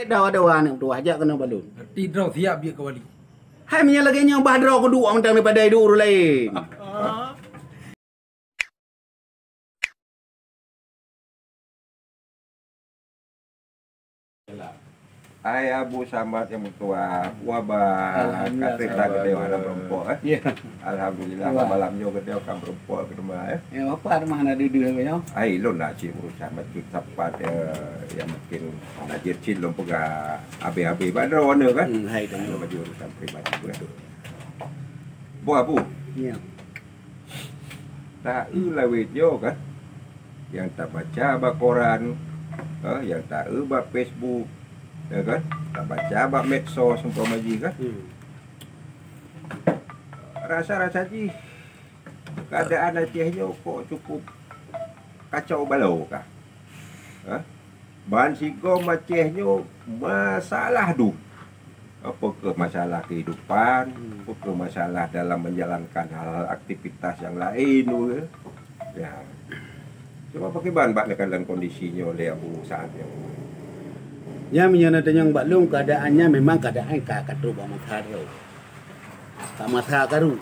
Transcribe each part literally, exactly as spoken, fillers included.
Dawa-dawa aneuk tuha jak keunoe balon. Berarti droe siap jeuet keu wali. Hai meunyoe lagèe nyoe bah droe kuduek mantong daripada iduek ureueng laén. Hai Abu Samad nyang meutuah, waba. Alhamdulillah, ka trép that Samad. Geutanyoe hana meurumpok, eh. Ya. Alhamdulillah, wah, malam nyoe geutanyoe ka meurumpok keu teuma, eh. Ya, apa rumah na duduk lagi, ya? Ai, lôn na cit urusan bacut sapat, eh, yang mungkin na jeuet cit lôn peugah habéh-habéh bak droeneuh kan. Hmm, hai, tanya. Ada baju urusan pribadi pun ada. Buah Abu. Ya. Taeu lawét nyoe kan, nyang tabaca bak koran, eh, nyang taeu bak Facebook, ya kan, tabaca bak medsos umpama jih kan. Hmm. Rasa-rasa jih keuadaan Aceh nyoe kok cukup kacau balau kah? Eh? Ban sigom Aceh nyoe masalah dum. Apa keuh masalah kehidupan, apa keuh masalah dalam menjalankan hal-hal aktivitas yang lain tu ke. Ya. Cuba pakriban bak neukalon kondisi nyoe lé Abu saat nyoe. Nyan meunyoe na tanyong bak lôn, keadaannya memang keadaan ka, ka trok bak masa droe. Ka masa karu.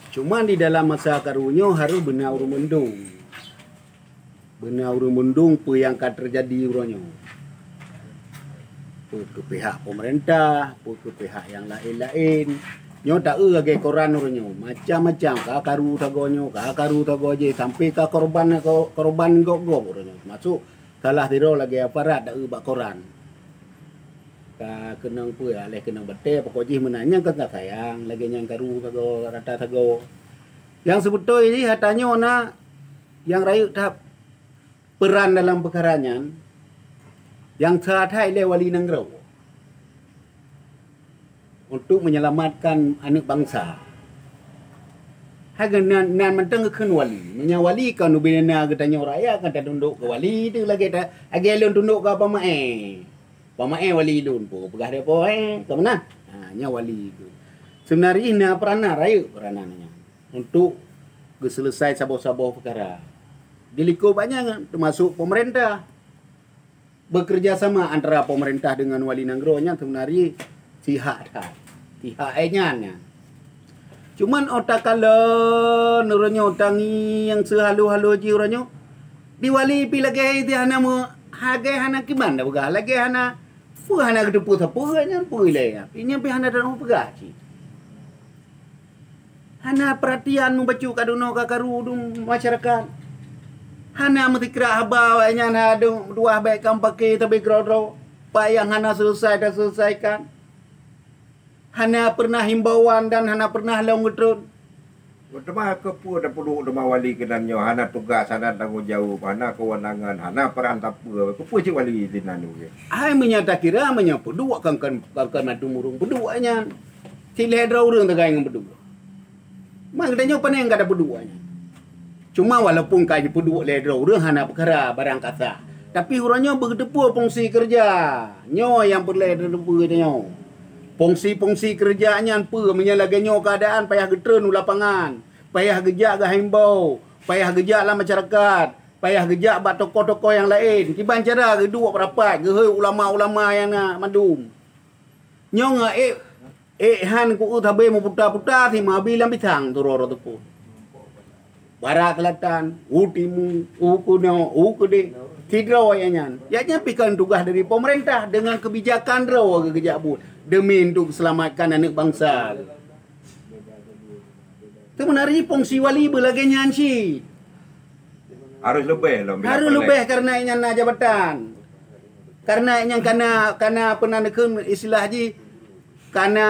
Cuma di dalam masa karu nyoe harôh beuna ureueng meundung. Beuna ureueng meundung peue nyang ka teujadi uroe nyoe. Peue keu pihak pemerintah, peue keu pihak nyang laén-laén. Nyoe taeu lagèe koran uroe nyoe, macam-macam, ka karu sagoe nyoe, ka karu sagoe jih, sampai ka korban, ko-, korban gob-gob uroe nyoe. Termasuk salah sidroe lagèe aparat taeu bak koran. Ka keunong peue, aléh keunong batèe, pokok jih meunan nyang ka sayang, lagèe nyang karu sagoe, rata sagoe. Nyang seubeutôi jih ata nyoe na nyang rayeuk that peran dalam peukara nyan nyang sa that lé wali nanggroe untuk menyelamatkan aneuk bansa. Hai geuh nan, nan mantong geukheun wali. Meunyoe wali ka neubina geutanyoe rakyat, ka tatundok keu wali tu lagèe ta-, lagèe lôn tundok keu Apa Maé. Apa Maé wali lôn, peugah lé Apa Maé, ka meunan. Ha, nyan wali tu. Seubeunarjih na peranan rayeuk peranan nyan untuk geuseuleusoe saboh-saboh peukara. Di likot banyak termasuk pemerintah. Bekerja sama antara pemerintah dengan wali nanggroe nyan seubeunarjih sihak that. Sihak ai nyan nyan. Cuman ôh takalon uroe nyoe tangieng seuhalo-halo jih uroe nyoe. Di wali pih lagèe hai hana meu-, lagèe hana kiban dah peugah, lagèe hana peue hana geuteupeue sapeue nyan peue ilèe nyan. Pih nyan pih hana tanoh peugah cit. Hana peuratian mubacut ka dunoe ka karu dum masyarakat. Hana meusikrak haba awaknyan ha dum tuah bèk kam paké sabe keudroe-droe. Peue nyang hana seuleusai taseuleusaikan. Hana peureunah himbauan dan hana peureunah lôn geutreun. Teuma keupeue tapeuduek teuma wali keunan nyoe hana tugas, hana tanggong jaweueb, hana keuweunangan, hana peuran sapeue. Keupeue cit wali sinan nyoe? Hai meunyoe takira meunyoe peuduek kan, kan, kan, kan mandum ureueng peuduek nyan. Cit lhèe droe ureueng tagai ngon peuduek. Ma geutanyoe pane nyang ka tapeuduek nyan. Cuma walaupun ka jipeuduek lé droe ureueng hana peukara barang ka sah, tapi uroe nyoe beugeuteupeue fungsi keureuja. Nyoe nyang peureulèe tateupeue tanyoe. Fungsi-fungsi keureuja nyan peue meunyoe lagèe nyoe keuadaan payah geutreun u lapangan, payah geujak geuhimbau, payah geujak lam masyarakat, payah geujak bak tokoh-tokoh nyang laén. Kiban cara geuduek rapat, geuhôi ulama-ulama nyang na mandum. Nyoe ngon ék, ék han ku-eu sabé meuputa-puta si meuabi lam pisang tu rot-rot teupeu. Barat selatan, u timu, u keunoe, u keudeh, sidroe awaknyan. Awaknyan pih kon tugaih dari pemerintah deungon keubijakan droe geujak buet demi untuk selamatkan aneuk bansa. Seubeunarjih fungsi wali beulagèe nyan cit. Harôh leubeh lom bila Harôh peureulèe. Leubeh kareuna nyan na jabatan. Kareuna nyan kana, kana peue nan kheun istilah jih, kana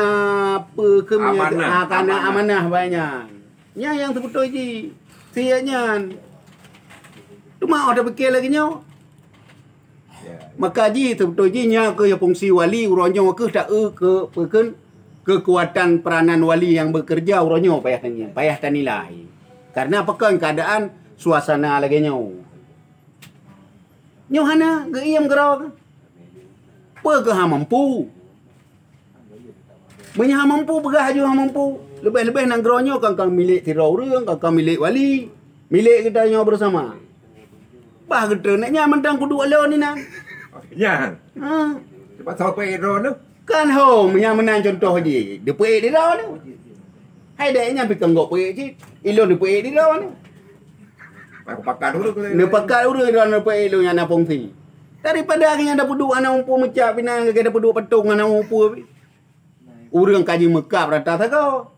peue kheun nyan, Amanah, ah, kana amanah. Amanah bak nyan. Nyan nyang seubeutôi jih. Siat nyan. Teuma oh tapike lagèe nyoe. Ya. Maka jih seubeutôi jih nyan keuh fungsi wali uroe nyoe keuh taeu keu peue kheun keukuatan peranan wali nyang bekerja uroe nyoe payah tani-, payah tanilai. Karena pakon keadaan suasana lagèe nyoe. Nyoe hana geuiem keudroe keuh. Peue keuh han mampu? Meunyoe han mampu, peugah aju han mampu. Leubeh-leubeh nanggroe nyoe kan, kan milék sidroe ureueng, kan, kan milék wali, milék geutanyoe bersama. Bah geutreun nyan mantong kuduek lôn inan. Nyan. Ha. Pasal peuék droe tu. Kan ho, meunyan meunan contoh jih. Dipeuék di droe tu. Hai dek nyan pi keu anggok peuék cit. Ilôn dipeuék di droe tu. Pakat ureueng. Neupakat ureueng droe neupeuék ilôn nyang na fungsi. Daripada geuhnyan tapeuduek hana muphom meucak pinan, geuhnyan tapeuduek patong hana muphom. Ureueng ka jimeukab rata sagoe.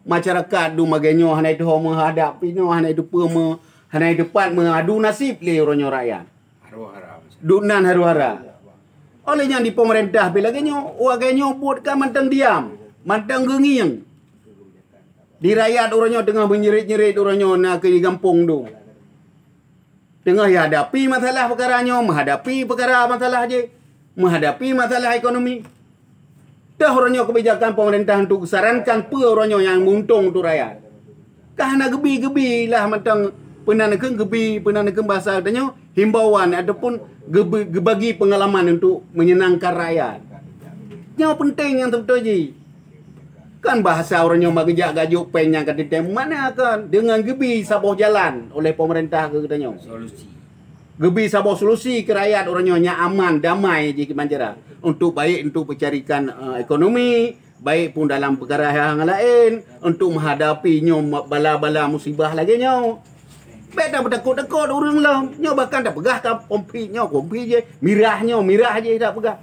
Masyarakat dum lagèe nyoe hana jituho meuhadab pi nyoe, hana jiteupeue meu-, hana jiteupat meuadu naseb lé uroe nyoe rakyat. Dum nan haru-hara. Oleh nyan di pemerintah pi lagèe nyoe, lagèe nyoe buet ka mantong diam, mantong geungieng. Di rakyat uroe nyoe teungoh meunyerit-nyerit uroe nyoe na keu di gampông dum. Teungoh jihadapi masalah peukara nyoe, meuhadapi peukara masalah jih, meuhadapi masalah ekonomi. Toh uroe nyoe keubijakan pemerintah untuk geusarankan peue uroe nyoe nyang meuuntông untuk rakyat. Ka hana geubi-geubi lah mantong peunan keuh geubi, peunan keuh bahasa geutanyoe himbauan ataupun geubi-, geubagi peungalaman untuk menyenangkan rakyat. Nyoe penting nyang teubeutôi jih. Kan bahasa uroe nyoe bak geujak gajok péng nyang ka teutem mana kan deungon geubi saboh jalan oleh pemerintah keu geutanyoe. Solusi. Geubi saboh solusi keu rakyat uroe nyoe nyang aman, damai jih kiban cara. Untuk baik untuk peucarikan, eh, ekonomi, baik pun dalam peukara nyang laén, untuk meuhadapi nyoe ma-, bala-bala musibah lagèe nyoe. Bèk tapeutakot-takot ureueng lom. Nyoe bahkan tapeugah ka konflik nyoe, konflik jih, mirah nyoe, mirah jih tapeugah.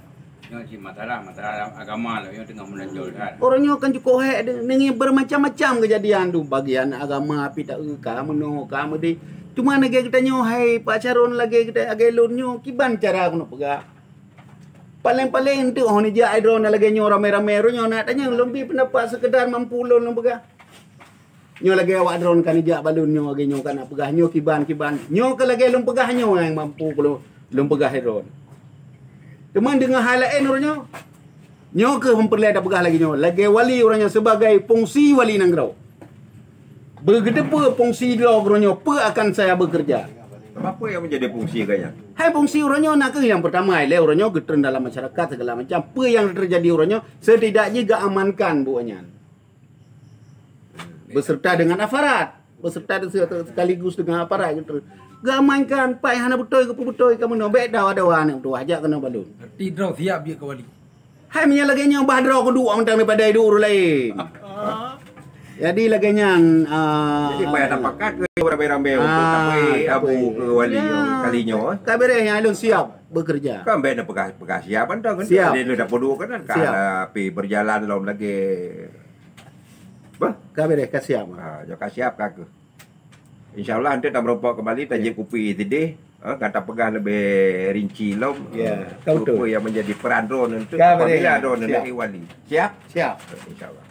Nyoe cit masalah, masalah agama lah, nyoe teungoh meunonjol that. Uroe nyoe kan cukôp hék deh, neungieng bermacam-macam keujadian tu. Bagian agama pi ta-eu, ka meunoe, ka meudeh. Cuma lagèe geutanyoe, hai Pak Syaron, lagèe geuta-, lagèe lôn nyoe, kiban cara keuneuk peugah. Paleng-paleng enteuk ho neujak droeneuh lagèe nyoe ramé-ramé, uroe nyoe nak tanyong, lôn bi peundapat seukeudar mampu lôn, lôn peugah. Nyoe lagèe awak droeneuh ka neujak bak lôn nyoe, lagèe nyoe ka nak peugah nyoe kiban-kiban. Nyoe keuh lagèe lôn peugah nyoe nyang mampu keu lôn, lôn peugah lé droeneuh. Teuma deungon hai laén uroe nyoe. Nyoe keuh peureulèe tapeugah lagèe nyoe, lagèe wali uroe nyoe sebagai fungsi wali nanggroe. Beugeuteupeue fungsi droe uroe nyoe, peue akan saya bekerja. Apa yang menjadi fungsi gaya? Hai fungsi uroe nyoe na keuh nyang peurtama ilèe uroe nyoe geutreun dalam masyarakat segala macam. Peue nyang teujadi uroe nyoe, setidak jih geuamankan buet nyan. Beserta dengan aparat, beserta de-, sekaligus dengan aparat gitu. Geuamankan, pai hana beutôi, geupeubeutôi ka meunoe, bèk dawa-dawa aneuk tuha, jak keunoe bak lôn. Berarti droe siap jeuet keu wali. Hai meunyoe lagèe nyoe bah droe keuduek mantong daripada iduek ureueng laén. Jadi lagèe nyan, ah, Jadi payah tapakat keu ramé-ramé untuk ah, tapeue abu keu wali ya. Kali nyoe. Ka beres nyan lôn siap bekerja. Kan bèk na peugah, peugah siap mantong kan. Siap. Dia dah peuduek kan, kan. Siap. Tapi berjalan lom lagi. Bah? Ka beres, ka siap. Ha, nyoe ka siap ka keuh. Insya Allah nanti tameureumpok kembali, tajép kupi sideh, ha, ka tapeugah leubeh rinci lom. Ya, ka beutôi. Apa yang menjadi peran droeneuh untuk apabila droeneuh jadi wali. Siap? Siap. Insya Allah.